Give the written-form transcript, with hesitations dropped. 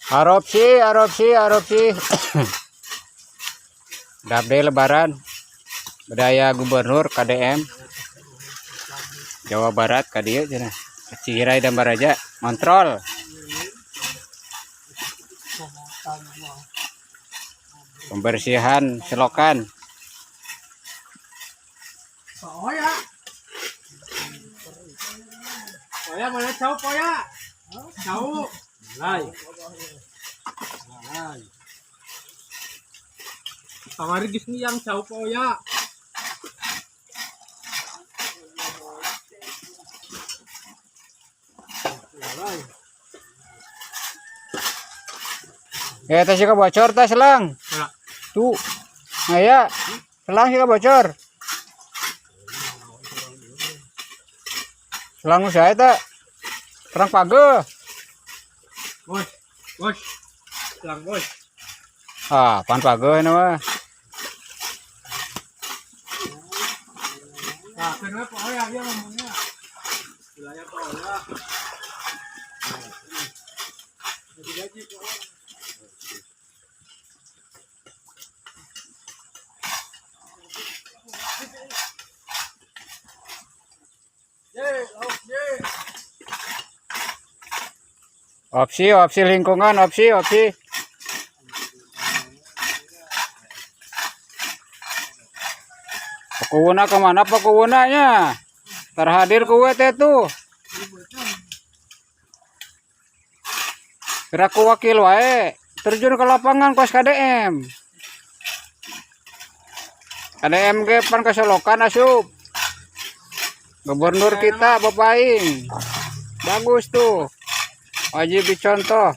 Aropsi, aropsi, aropsi. Dapde Lebaran. Budaya Gubernur KDM Jawa Barat ka dieu cenah. Cihirai dan Baraja kontrol. Pembersihan selokan. Poya. Poya mana jauh poya? Jauh. Lai. Lai. Kamari geus yang jauh poya. Lai. Eh, tas juga bocor tas selang. Mana? Tuh. Nah ya. Selang juga bocor. Selang nu saya tak. Terang page. Bos. Bos. Selang bos. Ah, pan page ini mah. Nah, kenapa poya dia ngomongnya? Wilayah poya. Jadi gaji poya. Ye, lauk ye. Opsi, opsi lingkungan, opsi, opsi. Pakuwuna kemana pakuwunanya? Terhadir kuwe teh tuh. Kira ku wakil wae, terjun ke lapangan kos KDM. KDM ge pan kasolokan asup. Gubernur kita Bapak Aing. Bagus tuh. Wajib dicontoh.